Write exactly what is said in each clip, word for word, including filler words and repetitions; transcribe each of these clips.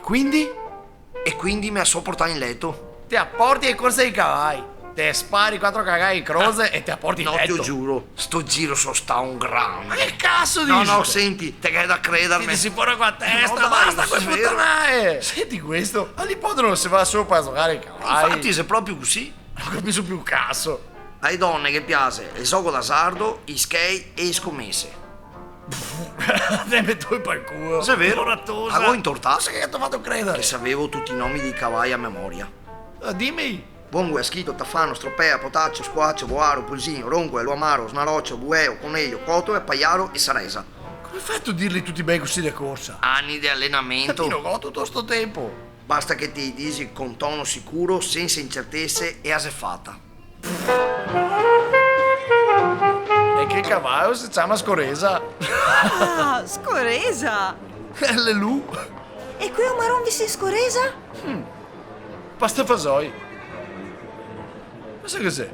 Quindi? E quindi me la so portà in leto. Te la porti ae corse dei cavai. Te spari quatro cagai in croxe e te la porti in leto. No, te lo giuro, sto giro so stà un grande. Ma che caso disi? No, no, senti, te ghè da crederme. Ti te si fora co la testa, basta co le putanae! Senti questo, ma l'ipodromo se va solo par zogare ai cavai. Infati, xe proprio cusì. No capiso più un caso. Ae done ghe piase el zogo d'azardo, i schei e e scomese. Te me toi par culo. Xe vero? Poratosa. La go intortà. Cosa che te go fato credare? Che savevo tuti i nomi dei cavai a memoria. Ah, dime. Vongola, Schito, Tafano, Stropea, Potacio, Squacio, Boaro, Pulzin, Rongola, Luamaro, Snarocio, Bueo, Coneio, Cotola, Paiaro e Saresa. Come feto a dirli tuti ben cusì de corsa? Ani de alenamento. Ma mi no go tuto sto tempo. Basta che te i disi con tono sicuro, sensa incertese, e la xe fata. E che cavalo se ciama Scoresa? Ah, Scoresa! L'è lu! E queo maron visin Scoresa? Mm. Pasta e fasoi. Ma sa che xe?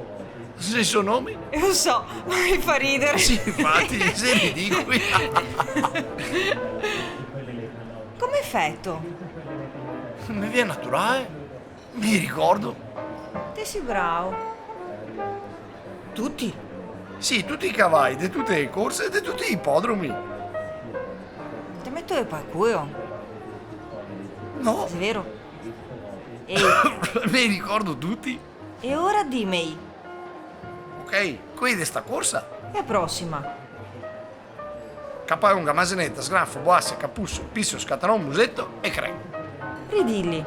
Xe el so nome? Lo so, ma me fa ridare. Sì, infati, xe ridicolo. Come feto? Me vien naturale. Me ricordo. Te si bravo. Tuti? Sì, tuti i cavai, de tute le corse, de tuti i ipodromi. Te me toi par culo? No. Xe vero? Ehi. Me ricordo tuti. E ora dimei. Ok, quei de sta corsa. E la prosima? Capa longa, maseneta, sgranfo, boasia, capuso, piso, scatanon, museto e cren. Ridili.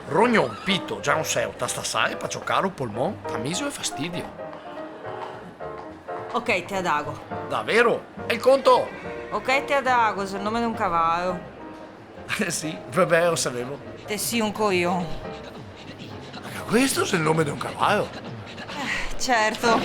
Rognon, pito, gianseo, tastasae, paciocaro, polmon, tamiso e fastidio. Ok, te la dago. Davero? E el conto? Ok, te la dago, xe el nome de un cavalo. Eh sì, va ben, lo savevo. Te si un cojon. Ma questo xe el nome de un cavalo? Eh, certo.